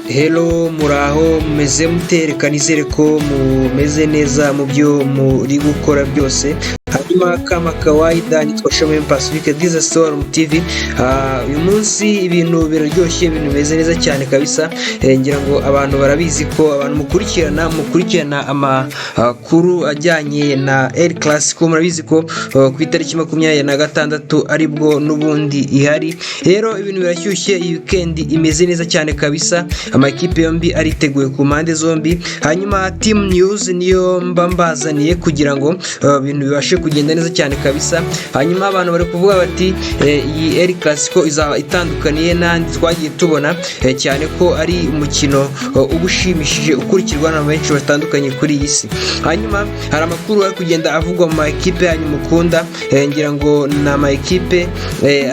Hello, muraho, mumeze mute? Reka nizere ko mumeze neza mu byo muri gukora byose. Hanyuma kama kawaida, nitwa Shomem Pacifique, this is Storm TV. Uyu munsi ibintu biraryoshye, ibintu bimeze neza cyane kabisa. Ngira ngo abantu barabizi ko abantu mukurikirana amakuru ajyanye na El Clasico, murabizi ko ku itariki 26 aribwo n'ubundi ihari. Rero ibintu birashyushye, iyi weekend imeze neza cyane kabisa. Amakipe yombi ariteguye ku mpande zombi. Hanyuma team news niyo mba mbazaniye kugira ngo ibintu bibashe kugenda neza cyane kabisa. Hanyuma abantu bari kuvuga bati iyi El Clasico izaba itandukaniye n'andi twagiye tubona, cyane ko ari umukino uba ushimishije, ukurikirwa n'abantu benshi batandukanye kuri iyi si. Hanyuma hari amakuru ari kugenda avugwa mu ma ekipe yanyu mukunda. Ngira ngo ni ama ekipe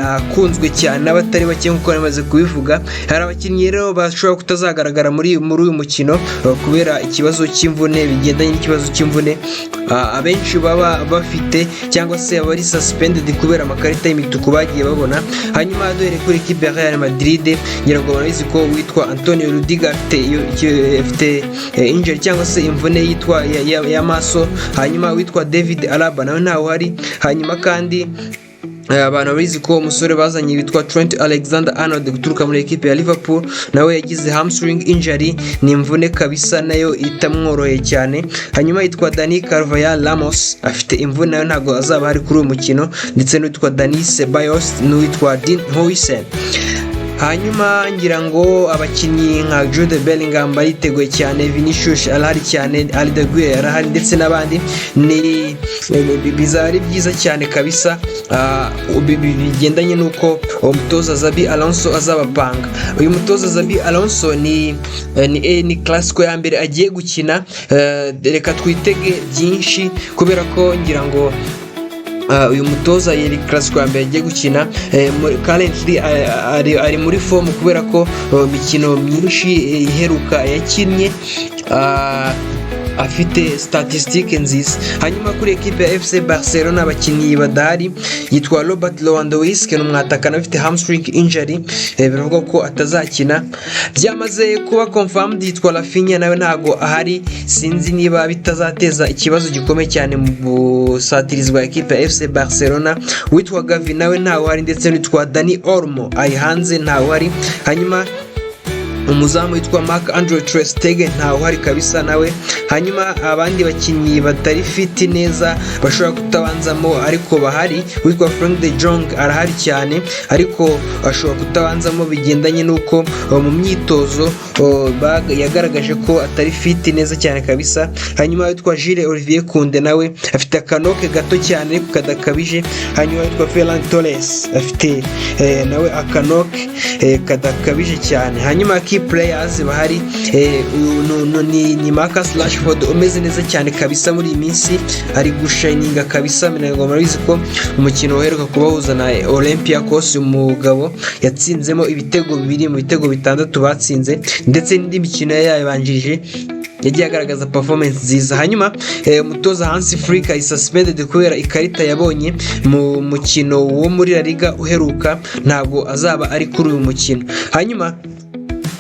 akunzwe cyane n'abatari bake, nk'uko namaze kubivuga. Hari abakinnyi rero bashobora kutazagaragara muri uyu mukino kubera ikibazo cy'imvune, bigendanye n'ikibazo cy'imvune abenshi baba bafite, cyangwa se abari suspended kubera amakarita y'imituku bagiye babona. Hanyuma duhere kuri ekipe ya Real Madrid, ngira ngo barabizi ko witwa Antonio Rudiger afite injury cyangwa se imvune yitwa y'amaso. Hanyuma witwa David Alaba nawe ntawe uhari. Hanyuma kandi abantu babizi ko umusore bazanye witwa Trent Alexander Arnold guturuka muri ekipe ya Liverpool nawe yagize hamstring injury, ni imvune kabisa nayo itamworoheye cyane. Hanyuma yitwa Dani Carvajal Ramos afite imvune, nayo ntabwo azaba ari kuri uyu mukino, ndetse n'uwitwa Dani Ceballos n'uwitwa Dean Huijsen. Hanyuma ngira ngo abakinnyi nka Jude Bellingham bariteguye cyane, Vinicius arahari cyane, Arda Güler arahari, ndetse n'abandi. Ni bizaba ari byiza cyane kabisa, bigendanye n'uko uwo mutoza Xabi Alonso azabapanga. Uyu mutoza Xabi Alonso ni Clasico ya mbere agiye gukina. Reka twitege byinshi kubera ko ngira ngo uyu mutoza yari Clasico ya mbere agiye gukina. Currently ari muri form kubera ko imikino myinshi iheruka yakinnye afite statistique nziza. Hanyuma kuri ekipe ya FC Barcelona, abakinnyi badahari yitwa Robert Lewandowski, ni umwataka, afite hamstring injury, biravugwa ko atazakina, byamaze kuba confirmed. Yitwa Raphinha nawe ntago ahari, sinzi niba bitazateza ikibazo gikomeye cyane mu busatirizwa ekipe ya FC Barcelona. Witwa Gavi nawe ntawe uhari, ndetse n'uwitwa Dani Olmo ari hanze, ntawe uhari. Hanyuma umuzamu witwa Marc Andre ter Stegen ntawe uhari kabisa nawe. Hanyuma abandi bakinnyi batari fit neza bashobora kutabanzamo ariko bahari, witwa Frank de Jong arahari cyane, ariko ashobora kutabanzamo bigendanye n'uko mu myitozo yagaragaje ko atari fit neza cyane kabisa. Hanyuma witwa Jules Olivier Kounde nawe afite aka knock gato cyane ariko kadakabije. Hanyuma witwa Ferran Torres afite nawe aka knock kadakabije cyane. Hanyuma key players bahari ni Marcus Rashford umeze neza cyane kabisa muri iyi minsi, ari gushininga kabisa. Ngo murabizi ko umukino uheruka kubahuza na Olympiacos, umugabo yatsinzemo ibitego 2 mu bitego 6 batsinze, ndetse n'indi mikino yabanjirije yagiye agaragaza performance nziza. Hanyuma umutoza Hansi Flick is suspended kubera ikarita yabonye mu mukino wo muri La Liga uheruka, ntabwo azaba ari kuri uyu mukino. Hanyuma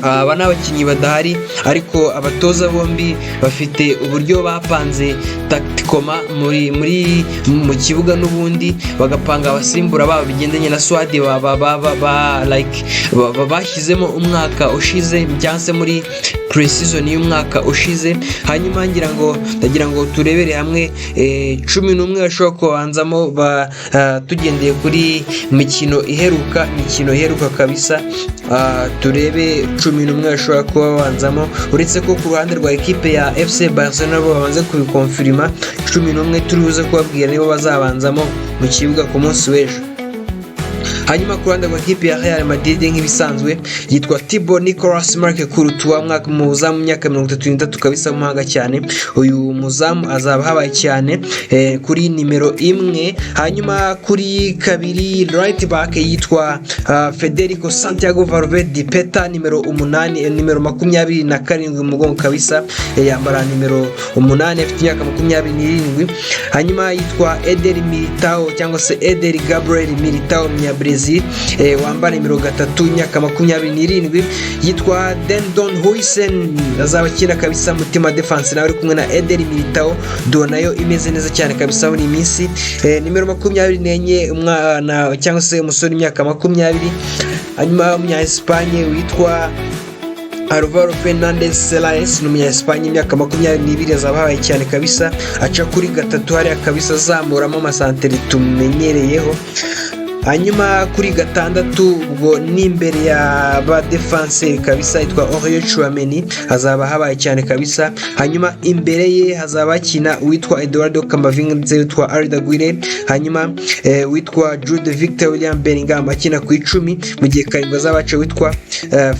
aba ni abakinnyi badahari, ariko abatoza bombi bafite uburyo bapanze tactiquement muri mu kibuga, n'ubundi bagapanga abasimbura babo bigendanye na squad ba like bashyizemo umwaka ushize cyangwa se muri pre-season y'umwaka ushize. Hanyuma ngira ngo ndagira ngo turebere hamwe 11 bashobora kubanzamo tugendeye kuri mikino iheruka kabisa. Turebe 11 bashobora kuba babanzamo, uretse ko ku ruhande rwa ekipe ya FC Barcelona bo babanze kubikonfirima. 11 turi buze kubabwira nibo bazabanzamo mu kibuga ku munsi w'ejo. Hanyuma ku ruhande rwa ekipe ya Real Madrid, nk'ibisanzwe yitwa Thibaut Nicolas Marc Courtois, mwaka muzamu, myaka 33 kabisa, w'umuhanga cyane. Uyu muzamu azaba habaye cyane kuri nimero 1. Hanyuma kuri 2, right back, yitwa Federico Santiago Valverde Peta, nimero 8, nimero 27 mu mugongo kabisa, yambara nimero 8, afite imyaka 27. Hanyuma yitwa Eder Militao cyangwa se Eder Gabriel Militao, umunyabrazil. Brezil wambara 30, imyaka 27, yitwa Dean Huijsen, azaba akina kabisa mutima defense, nawe ari kumwe na Eder Militao do, nayo imeze neza cyane kabisa muri iyi minsi. Nimero 24, umwana cyangwa se umusore w'imyaka 20, hanyuma umunya Espagne witwa Alvaro Fernandez Celades, ni umunya Espagne, imyaka 22, azaba ahabaye cyane kabisa, aca kuri gatatu hariya kabisa, azamuramo amasanteri tumenyereyeho. Hanyuma kuri gatandatu, ubwo ni imbere ya ba défenseur kabisa, yitwa Aurelien Tchouameni, azaba habaye cyane kabisa. Hanyuma imbere ye hazaba hakina uwitwa Eduardo Camavinga ndetse witwa Arda Güler. Hanyuma witwa Jude Victor William Bellingham akina ku 10, mu gihe karindwi azaba aca witwa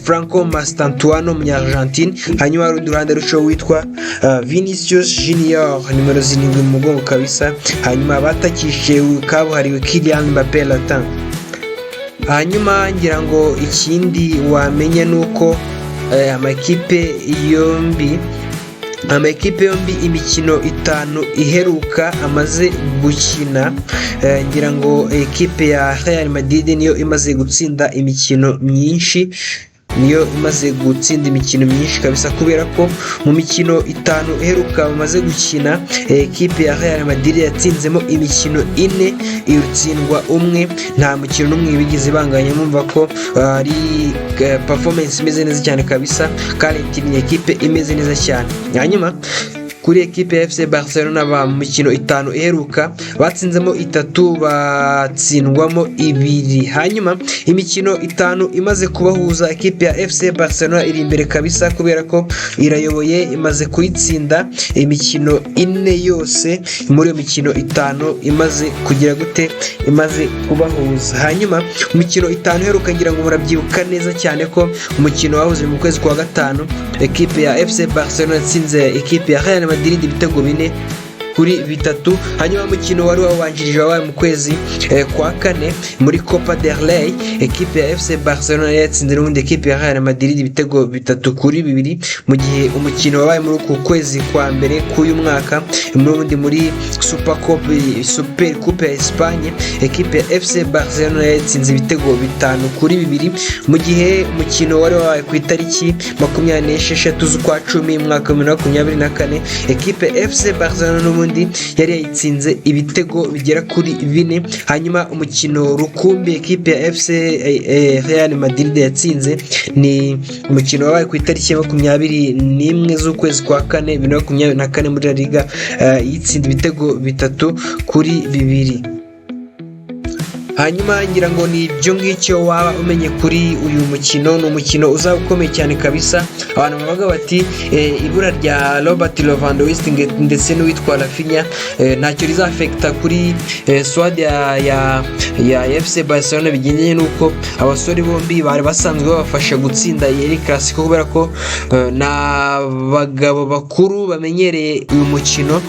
Franco Mastantuano, umunya Argentine. Hanyuma urundi ruhande rucaho witwa Vinicius Junior, nimero 7 mu mugongo kabisa. Hanyuma batakishije kabuhariwe Kylian Mbappé Latin. Hanyuma ngira ngo ikindi wamenya ni uko amakipe yombi imikino itanu iheruka amaze gukina, ngira ngo ekipe ya Real Madrid niyo imaze gutsinda imikino myinshi, niyo imaze gutsinda imikino myinshi kabisa, kubera ko mu mikino itanu iheruka bamaze gukina, ekipe ya Real Madrid yatsinzemo imikino ine, irutsindwa umwe, nta mukino n'umwe bigeze banganya. Mumva ko ari performance imeze neza cyane kabisa, kandi ni ekipe imeze neza cyane. Hanyuma kuri ekipe ya FC Barcelona, ba mu mikino itanu iheruka batsinzemo itatu, batsindwamo ibiri. Hanyuma imikino itanu imaze kubahuza, ekipe ya FC Barcelona iri imbere kabisa, kubera ko irayoboye, imaze kuyitsinda imikino ine yose muri iyo mikino itanu imaze kugira gute, imaze kubahuza. Hanyuma imikino itanu iheruka, ngira ngo murabyibuka neza cyane ko umukino wahuze mu kwezi kwa gatanu, ekipe ya FC Barcelona yatsinze ekipe ya Real Madrid ibitego 4-3. Hanyuma umukino wari wabanjirije wabaye mu kwezi kwa kane muri Copa del Rey, ekipe ya FC Barcelona yatsinze n'ubundi ekipe ya Real Madrid ibitego 3-2, mu gihe umukino wabaye muri uku kwezi kwa mbere k'uyu mwaka n'ubundi muri Super Coupe, Super Coupe ya Espagne, ekipe ya FC Barcelona yatsinze ibitego 5-2, mu gihe umukino wari wabaye ku itariki 26 z'ukwa cumi mu mwaka wa 2024, ekipe ya FC Barcelona n'ubundi yari yayitsinze ibitego bigera kuri bine. Hanyuma umukino rukumbi ekipe ya FC Real Madrid yatsinze ni umukino wabaye ku itariki ya 21 z'ukwezi kwa kane 2024 muri La Liga, yitsinda ibitego 3-2. Hanyuma ngira ngo ni ibyo ngicyo waba umenye kuri uyu mukino. Ni umukino uzaba ukomeye cyane kabisa. Abantu bavuga bati ibura rya Robert Lewandowski ndetse n'uwitwa Raphinha ntacyo rizafekita kuri squad ya FC Barcelona, bigendanye n'uko abasore bombi bari basanzwe babafasha gutsinda El Clasico, kubera ko ni abagabo bakuru bamenyereye uyu mukino.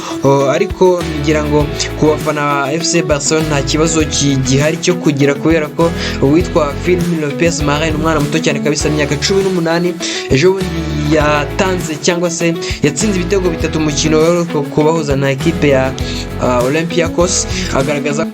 Ariko ngira ngo ku bafana ba FC Barcelona nta kibazo gihari cyo kugira, kubera ko uwitwa Fermin Lopez Marin, umwana muto cyane kabisa, imyaka 18, ejo bundi yatanze cyangwa se yatsinze ibitego bitatu mu mukino kubahuza na ekipe ya Olympiacos, agaragaza